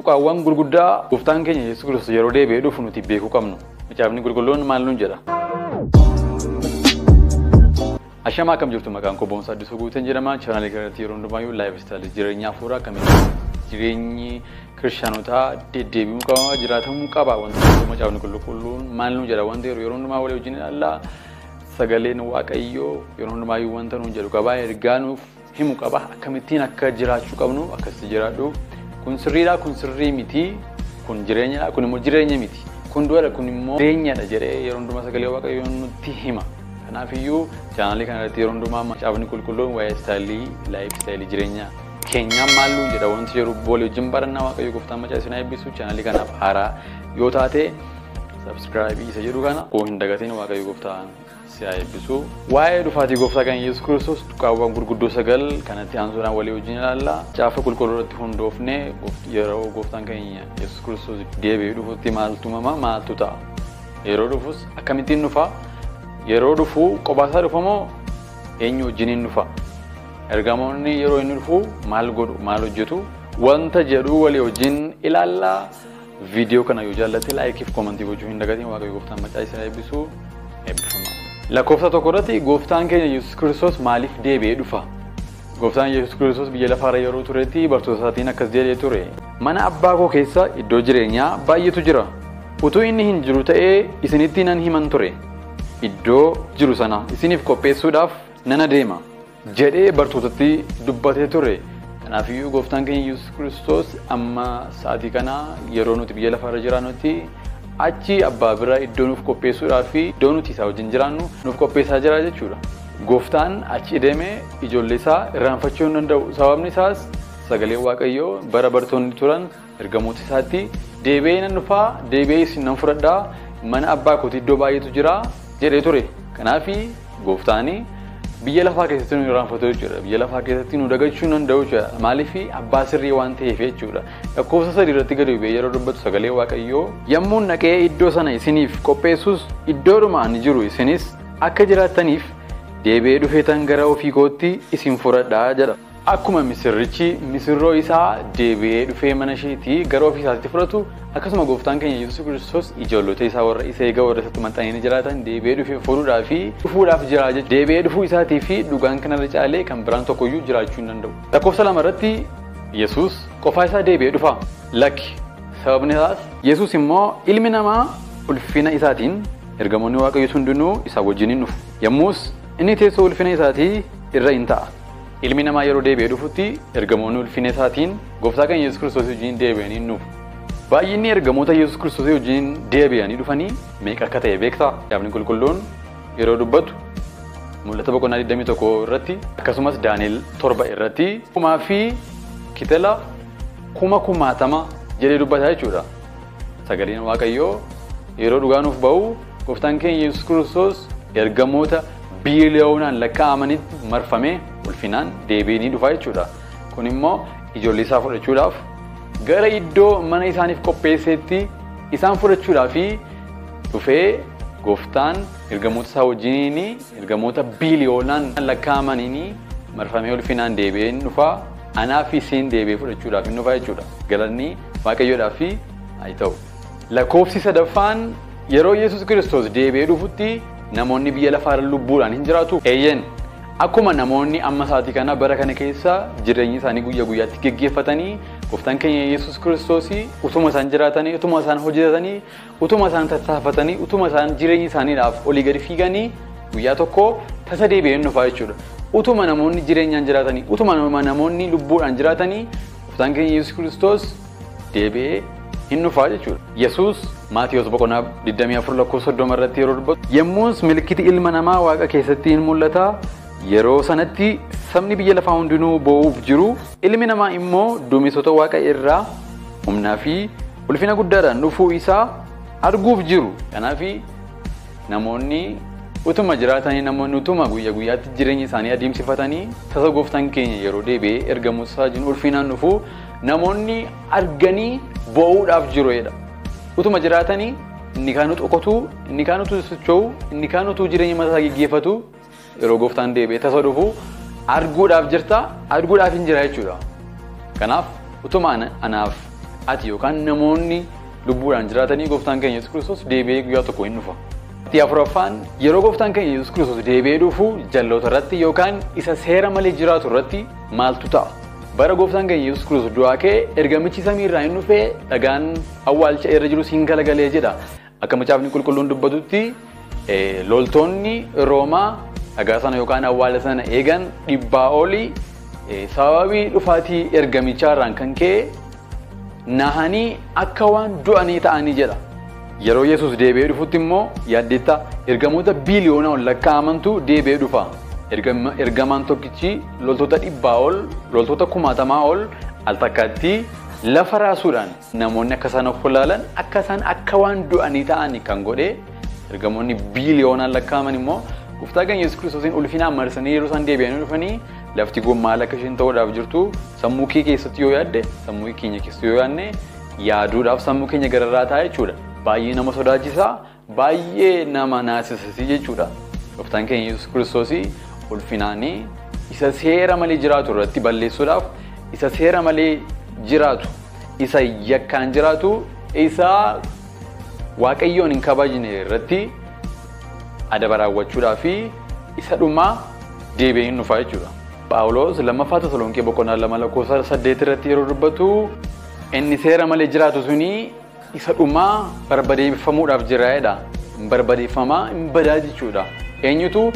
Tuqaawwan gurguddaa gooftaan keenya Yesuus Kiristoos yeroo deebi'ee dhufu nuti beekuu qabnu. Macaafni qulqulluun maal nuun jedha? Ashamaa akkam jirtu, maqaan koo Boonsaa Addisuu Guuteen jedhama. Chaanaalii kanarratti yeroo hundumaayyuu lifestyle jireenya hafuuraa akkamitti jireenyi kiristaanotaa deddeebi'uu qaba, jiraatamuu qaba. Wanta macaafni qulqulluun maal nuun jedha wanta yeroo hundumaa walii wajjin ilaalla. Sagaleen Waaqayyoo yeroo hundumaayyuu wanta nuun jedhu qaba, ergaa nuuf himu qaba. Akkamittiin akka jiraachuu qabnu, akkasitti jiraadhu. Kun sirriidha, kun sirrii miti, kun jireenyadha, kun immoo jireenya miti, kun du'adha, kun immoo jireenyadha jedhee yeroo hundumaa sagalee Waaqayyoo nutti hima. Kanaafiyyuu chaanaalii kanarratti yeroo hundumaa macaafni qulqulluun waa'ee style, lifestyle jireenya keenyaa maal nuun jedha wanti jedhu walii wajjin barannaa. Waaqayyo gooftaan macaa isin eebbisu. Chaanaalii kanaaf haaraa yoo taate subscribe isa jedhu kana koo hin dagatiin. Waaqayyo gooftaan si haa eebbisu. Waa'ee dhufaatii gooftaa kan Yesuus Kiristoos tuqaawwan gurguddoo 9 kanatti aansuudhaan walii wajjin ilaalla. Macaafa qulqulluu irratti hundoofnee yeroo gooftaan keenya Yesuus Kiristoos deebi'ee dhufutti maaltu uumama, maaltu ta'a? Yeroo dhufus akkamittiin dhufa? Yeroo dhufu qophaa dhufa moo eenyu wajjiniin dhufa? Ergamoonni yeroo inni dhufu maal godhu, maal hojjetu? Wanta jedhu walii wajjin ilaalla. Viidiyoo kana yoo jaallatte like fi comment gochuu hin dagatiin. Waaqayyo gooftaan macaa isin eebbisu. Eebbifama. Lakkoofsa 1 irratti gooftaan keenya Yesuus Kiristoos maaliif deebi'ee dhufa? Gooftaan Yesuus Kiristoos biyya lafaarra yeroo turetti bartoota isaatiin akkas jedhee ture. Mana abbaa koo keessa iddoo jireenyaa baay'eetu jira. Utuu inni hin jiru ta'ee isinitti nan himan ture. Iddoo jiru sana isiniif qopheessuudhaaf nan adeema jedhee bartootatti dubbatee ture. Kanaafiyyuu gooftaan keenya Yesuus Kiristoos amma sa'aatii kana yeroo nuti biyya lafaarra jiraannutti achi abbaa bira iddoo nuuf qopheessuudhaaf fi iddoo nuti isaa wajjin jiraannu nuuf qopheessaa jira jechuudha. Gooftaan achi deemee ijoollee isaa irraanfachuu hin danda'u. Sababni isaas sagaleen Waaqayyoo bara bartoonni turan ergamoota isaatti deebi'ee nan dhufaa, deebi'ee isin nan fudhadhaa, mana abbaa kootii iddoo baay'eetu jira jedhee ture. Kanaafi gooftaan biyya lafaa keessatti nu irraanfatu jechuudha. Biyya lafaa keessatti nu dagachuu hin danda'u jechuudha. Maaliif? Abbaa sirrii waan ta'eef jechuudha. Lakkoofsa 3 irratti gadi bu'ee yeroo dubbatu sagalee Waaqayyoo yommuu naqee iddoo sana isiniif qopheessus iddoodhuma ani jiru isinis akka jiraattaniif deebi'ee dhufeetan gara ofii kootti isin fudhadhaa jedha. Akkuma misirrichi misirroo isaa deebi'ee dhufee mana isheetii gara ofii isaatti fudhatu, akkasuma gooftaan keenya Yesuus Kiristoos ijoollota isaa warra isa eega, warra isatti maxxananii jiraatan deebi'ee dhufee fuudhuudhaa fi dhufuudhaaf jira jechuudha. Deebi'ee dhufuu isaatii fi dhugaan kanarra caalee kan biraan tokkoyyuu jiraachuu hin danda'u. Lakkoofsa 2 irratti Yesuus qofaa isaa deebi'ee dhufa? Lakki. Sababni isaas Yesuus immoo ilmi namaa ulfina isaatiin ergamoonni Waaqayyoo hundinuu isa wajjin hin dhufu. Yommus inni teessoo ulfina isaatii irra hin ta'a. Ilmi namaa yeroo deebi'ee dhufutti ergamoonni ulfina isaatiin gooftaa keenya Yesuus Kiristoos wajjin deebi'anii hin dhufu. Baay'inni ergamoota Yesuus Kiristoos wajjin deebi'anii dhufanii meeqa akka ta'e beektaa? Macaafni qulqulluun yeroo dubbatu Mul'ata boqonnaa 21 irratti akkasumas Daani'el 7 irratti kumaa fi kitela kuma kumaatama jedhee dubbata jechuudha. Sagaleen Waaqayyoo yeroo dhugaa nuuf ba'u gooftaan keenya Yesuus Kiristoos ergamoota biiliyoonaan lakkaa'amanitti marfamee ulfinaan deebi'ee ni dhufa jechuudha. Kun immoo ijoollee isaa fudhachuudhaaf gara iddoo mana isaaniif qopheesseetti isaan fudhachuudhaaf dhufee gooftaan ergamoota isaa wajjiniin ergamoota biiliyoonaan lakkaa'amaniin marfamee ulfinaan deebi'ee ni dhufa. Anaa fi isiin deebi'ee fudhachuudhaaf ni dhufa jechuudha. Galanni Waaqayyoodhaaf haa ta'u. Lakkoofsi sadaffaan yeroo Yesuus Kiristoos deebi'ee dhufutti namoonni biyya lafaarra lubbuudhaan hin jiraatu. Eeyyeen, akkuma namoonni amma sa'aatii kana bara kana keessa jireenya isaanii guyyaa guyyaatti geggeeffatanii gooftaan keenya Yesuus Kiristoos utuma isaan jiraatanii, utuma isaan hojjetanii, utuma isaan tattaafatanii, utuma isaan jireenya isaaniidhaaf olii gadi fiiganii guyyaa tokko tasa deebi'ee hin dhufa jechuudha. Utuma namoonni jireenyaan jiraatanii, utuma namoonni lubbuudhaan jiraatanii gooftaan keenya Yesuus Kiristoos deebi'ee hin dhufa jechuudha. Yesuus Maatiyos boqonnaa 24 lakkoofsa 30 irratti yeroo dubbatu yommus milkiti ilma namaa waaqa keessatti hin mul'ata. Yeroo sanatti sabni biyya lafaa hundinuu boo'uuf jiru. Ilmi namaa immoo duumessota waaqa irraa humnaa fi ulfina guddaadhaan dhufuu isaa arguuf jiru. Kanaaf namoonni utuma jiraatanii, namoonni utuma guyyaa guyyaatti jireenya isaanii adeemsifatanii tasa gooftaan keenya yeroo deebi'ee ergamoota isaa wajjin ulfinaan dhufu namoonni arganii boo'uudhaaf jiru jedha. Utuma jiraatanii inni kaan utuu qotuu, inni kaan utuu socho'u, inni kaan utuu jireenya mataa isaa geggeeffatu yeroo gooftaan deebi'ee tasa dhufu arguudhaaf jirta, arguudhaaf hin jira jechuudha. Kanaaf utuma anaaf Ati yookaan namoonni lubbuudhaan jiraatanii gooftaan keenya Yesuus Kiristoos deebi'ee guyyaa tokko hin dhufa. Qabxii afuraffaan yeroo gooftaan keenya Yesuus Kiristoos deebi'ee dhufu jalloota irratti yookaan isa seera malee jiraatu irratti maaltu ta'a? Bara gooftaan keenya Yesuus Kiristoos du'aa ka'e ergamichi samii irraa hin dhufee dhagaan awwaalcha irra jirus hin galagalee jedha. Akka macaafni qulqulluun dubbatutti loltoonni Roomaa dhagaa sana yookaan awwaala sana eegan 100 olii sababii dhufaatii ergamichaa irraan kan ka'e nahanii akka waan du'anii ta'anii jedha. Yeroo Yesuus deebi'ee dhufutti immoo yaaddeetta ergamoota biiliyoona ol lakkaa'amantu deebi'ee dhufa. Ergamaan tokkichi loltoota 100 ol, loltoota 20,000 ol al takkaatti lafa raasuudhaan namoonni akka isaan of wallaalan akka isaan akka waan du'anii ta'anii kan godhe ergamoonni biiliyoonaan lakkaa'aman immoo gooftaa keenya Yesuus Kiristoosiin ulfinaan marsanii yeroo isaan deebi'anii dhufanii lafti gommaa akka isheen ta'uudhaaf jirtu sammuu kee keessatti yoo yaadde sammuu keenya keessatti yoo yaadne yaaduudhaaf sammuu keenya gararraa ta'a jechuudha. Baay'ee nama sodaachisaa, baay'ee nama naasisasi jechuudha. Gooftaan keenya Yesuus Kiristoosii ulfinaanii isa seera malee jiraatu irratti balleessuudhaaf isa seera malee jiraatu, isa yakkaan jiraatu, isa Waaqayyoon hin kabajne irratti adaba raawwachuudhaa fi isa dhumaa deebi'ee hin dhufa jechuudha. Phaawulos lammaffaa Tasalonqee boqonnaa 2 lakkoofsa 8 irratti yeroo dubbatu inni seera malee jiraatu suni isa dhumaa barbadeeffamuudhaaf jira jedha. Hin barbadeeffamaa, hin badaa jechuudha. Eenyutu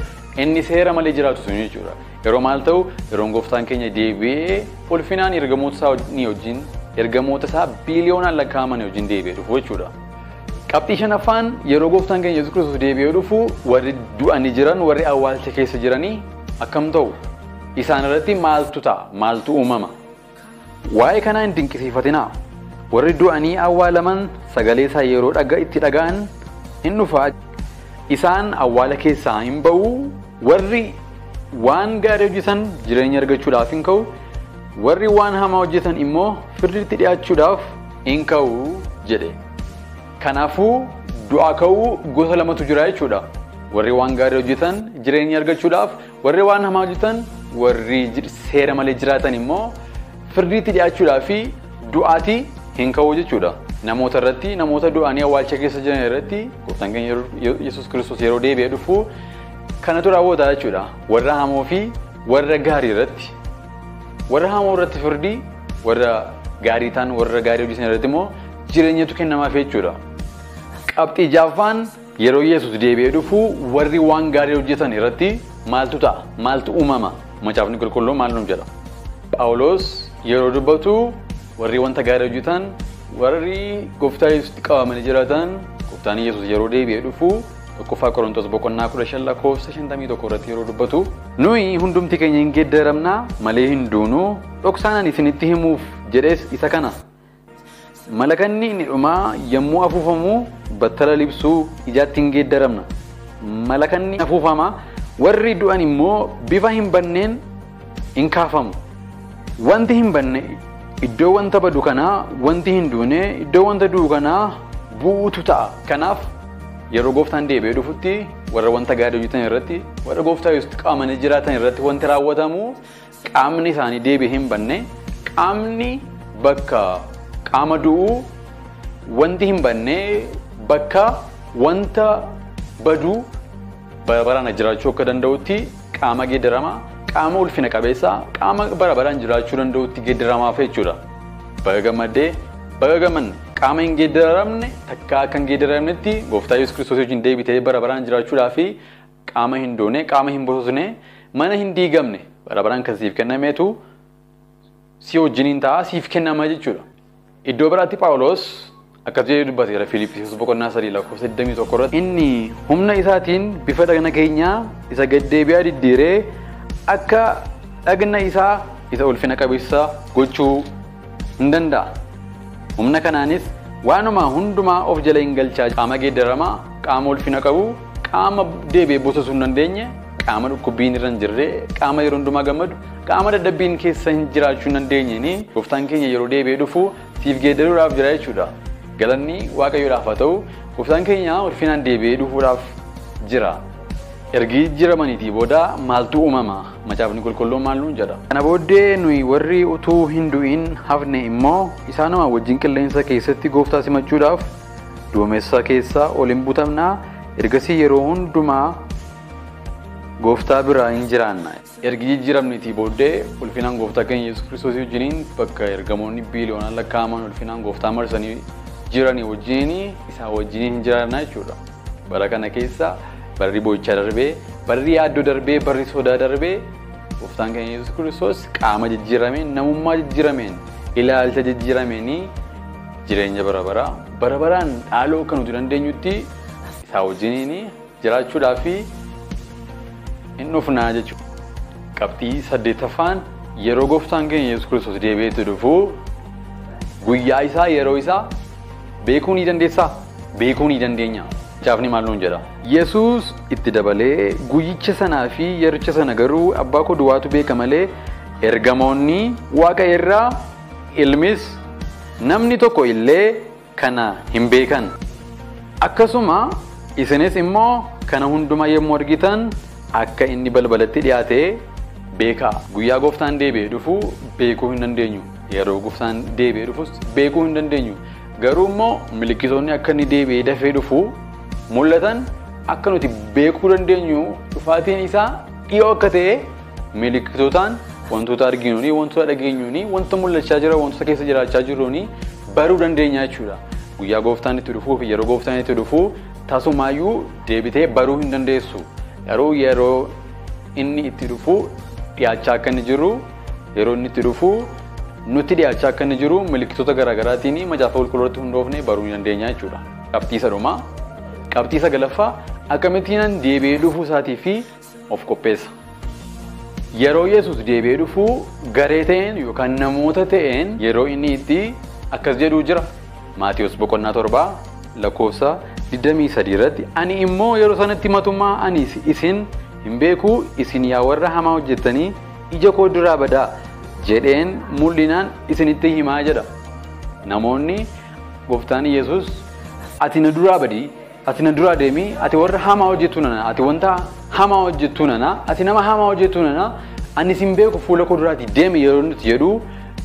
inni seera malee jiraatu suni jechuudha. Yeroo maal ta'u yeroon gooftaan keenya deebi'ee ulfinaan ergamoota isaa wajjin ergamoota isaa biiliyoonaan lakkaa'aman wajjin deebi'ee dhufu jechuudha. Qabxii shanaffaan yeroo gooftaan keenya Yesuus Kiristoos deebi'ee dhufu warri du'anii jiran warri awwaalcha keessa jiranii akkam ta'u? Isaan irratti maaltu ta'a? Maaltu uumama? Waa'ee kanaa hin dinqisiifatinaa. Warri du'anii awwaalaman sagalee isaa yeroo itti dhaga'an hin dhufa. Isaan awwaala keessaa hin ba'u. Warri waan gaarii hojjetan jireenya argachuudhaaf hin ka'u. Warri waan hamaa hojjetan immoo firdiitti dhi'aachuudhaaf hin ka'u jedhe. Kanaafuu du'aa ka'uu gosa lamatu jira jechuudha. Warri waan gaarii hojjetan jireenya argachuudhaaf, warri waan hamaa hojjetan warri seera malee jiraatan immoo firdiitti dhi'aachuudhaa fi du'aatii hin ka'u jechuudha. Namoota irratti namoota du'anii awwaalcha keessa jiran irratti gooftaan keenya Yesuus Kiristoos yeroo deebi'ee dhufu kanatu raawwata jechuudha. Warra hamoo fi warra gaarii irratti. Warra hamoo irratti firdii, warra gaarii ta'an warra gaarii hojjetan irratti immoo jireenyatu kennamaaf jechuudha. Qabxii ja'affaan yeroo Yesuus deebi'ee dhufu warri waan gaarii hojjetan irratti maaltu ta'a? Maaltu uumama? Macaafni qulqulluun maal nuun jedha? Phaawulos yeroo dubbatu warri wanta gaarii hojjetan warri gooftaa Yesuusitti qabamanii jiraatan gooftaan Yesuus yeroo deebi'ee dhufu tokkoffaa Qorontos boqonnaa 15 lakkoofsa 51 irratti yeroo dubbatu nuyi hundumti keenya hin geeddaramnaa malee hin duunu dhoksaan ani isinitti himuuf jedhes isa kana. Malakanni inni dhumaa yommuu afuufamu battala libsuu ijaatti hin geeddaramna. Malakanni afuufama warri du'an immoo bifa hin banneen hin kaafamu. Wanti hin banne iddoo wanta badu kanaa, wanti hin duune iddoo wanta du'u kanaa bu'uutu ta'a. Kanaaf yeroo gooftaan deebi'ee dhufutti warra wanta gaarii hojjetan irratti warra gooftaa Yesuusitti qabamanii jiraatan irratti wanti raawwatamu qaamni isaanii deebi'ee hin banne, qaamni bakka qaama du'uu wanti hin banne bakka wanta baduu bara baraan jiraachuu akka danda'utti qaama geeddaramaa, qaama ulfina qabeessaa, qaama bara baraan jiraachuu danda'utti geeddaramaaf jechuudha. Baga gammaddee, baga gammanne qaama hin geeddaramne takka akka hin geeddaramnetti gooftaa Yesuus Kiristoos wajjin deebitee bara baraan jiraachuudhaa fi qaama hin doone, qaama hin bososne, mana hin diigamne bara baraan kan siif kennameetu si wajjiniin ta'a, siif kennama jechuudha. Iddoo biraatti Phaawulos akkas jedhee dubbateera Filiippisius boqonnaa 3 lakkoofsa 21 irratti inni humna isaatiin bifa dhagna keenyaa isa gaddeebi'aa diddiiree akka dhagna isaa isa ulfina qabeessa gochuu hin danda'a. Humna kanaanis waanuma hundumaa of jala hin galchaa qaama geeddaramaa, qaama ulfina qabu, qaama deebi'ee bososuu hin dandeenye, qaama dhukkubbiin irra hin jirre, qaama yeroo hundumaa gammadu, qaama dadhabbiin keessa hin jiraachuu hin dandeenye gooftaan keenya yeroo deebi'ee dhufu siif geeddaruudhaaf jira jechuudha. Galanni Waaqayyoodhaaf haa ta'u, gooftaan keenya ulfinaan deebi'ee dhufuudhaaf jira. Ergi jijjiiramaniitii booda maaltu uumama? Macaafni qulqulluun maal nuun jedha? Kana booddee nuyi warri utuu hin du'in hafne immoo isaanuma wajjin qilleensa keessatti gooftaa simachuudhaaf duumessa keessa ol hin butamnaa. Ergasii yeroo hundumaa gooftaa biraa hin jiraanna. Ergi jijjiiramniitii booddee ulfinaan gooftaa keenya Yesuus Kiristoos wajjiniin bakka ergamoonni biiliyoonaan lakkaa'aman ulfinaan gooftaa marsanii jiranii wajjin isaa wajjin hin jiraanna jechuudha. Bara kana keessa barri boo'ichaa darbee, barri yaaddoo darbee, barri sodaa darbee gooftaan keenya Yesuus Kiristoos qaama jijjiirameen, namummaa jijjiirameen, ilaalcha jijjiirameen jireenya bara baraa bara baraan dhaaluu akka nuti dandeenyutti isaa wajjiniin jiraachuudhaaf hin dhufnaa jechuudha. Qabxii 8ffaan yeroo gooftaan keenya Yesuus Kiristoos deebi'eetti dhufu guyyaa isaa yeroo isaa beekuu ni dandeessaa? Beekuu ni dandeenya. Macaafni maal nuun jedha? Yesuus itti dabalee guyyicha sanaa fi yericha sana garuu abbaa koo duwwaatu beeka malee ergamoonni waaqa irraa ilmis namni tokko illee kana hin beekan. Akkasuma isinis immoo kana hundumaa yommuu argitan akka inni balbalatti dhiyaate beekaa. Guyyaa gooftaan deebi'ee dhufu beekuu hin dandeenyu. Yeroo gooftaan deebi'ee dhufus beekuu hin dandeenyu. Garuu immoo milikkitoonni akka inni deebi'ee dafee dhufu mul'atan akka nuti beekuu dandeenyu dhufaatiin isaa dhiyoo akka ta'e milikkitootaan wantoota arginuuni, wantoota dhageenyuuni, wanta mul'achaa jira, wantoota keessa jiraachaa jirruuni baruu dandeenya jechuudha. Guyyaa gooftaan itti dhufuu fi yeroo gooftaan itti dhufu tasumaayyuu deebitee baruu hin dandeessu. Garuu yeroo inni itti dhufu dhiyaachaa akka inni jiru, yeroo inni itti dhufu nutti dhiyaachaa akka inni jiru milikkitoota garaagaraatiin macaafa qulqulluutti hundoofnee baruu ni dandeenya jechuudha. Qabxii sadhumaa, qabxii 9ffaa akkamittiin deebi'ee dhufuu isaatii fi of qopheessa. Yeroo Yesuus deebi'ee dhufu garee ta'een yookaan namoota ta'een yeroo inni itti akkas jedhu jira. Maatiyus boqonnaa 7 lakkoofsa 23 irratti ani immoo yeroo sanatti matumaa ani isin hin beeku, isin yaa warra hamaa hojjettanii ija koo duraa badaa jedheen mul'inaan isinitti himaa jedha. Namoonni gooftaan Yesuus ati na duraa badii, ati na duraa deemii, ati warra hamaa hojjettu nana, ati wanta hamaa hojjettu nana, ati nama hamaa hojjettu nana, ani isin beeku fuula koo duraatii deemi yeroo nuti jedhu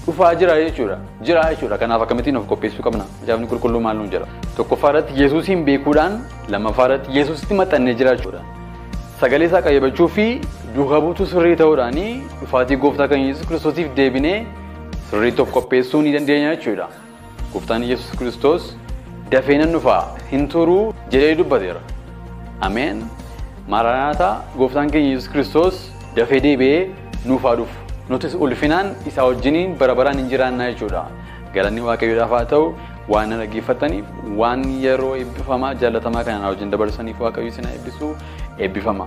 dhufaa jira jechuudha. Jira jechuudha. Kanaaf akkamittiin of qopheessuu qabna? Macaafni qulqulluu maal nuun jedha? Tokkoffaa irratti Yesuusiin beekuudhaan, lammaffaa irratti Yesuusitti maxxannee jiraachuudha. Sagalee isaa qayyabachuu fi duukaa buutuu sirrii ta'uudhaan dhufaatii gooftaa keenya Yesuus Kiristoosiif deebinee sirriitti of qopheessuu ni dandeenya jechuudha. Gooftaan Yesuus Kiristoos dafee nan dhufaa hin turuu jedhee dubbateera. Ameen. Maranaataa, gooftaan keenya Yesuus Kiristoos dafee deebi'ee nuuf haa dhufu. Nutis ulfinaan isaa wajjiniin bara baraan hin jiraannaa jechuudha. Galanni Waaqayyoodhaaf haa ta'u. Waan na dhaggeeffataniif, waan yeroo eebbifamaa jaallatamaa kana na wajjin dabarsaniif Waaqayyo isin haa eebbisu. Eebbifama.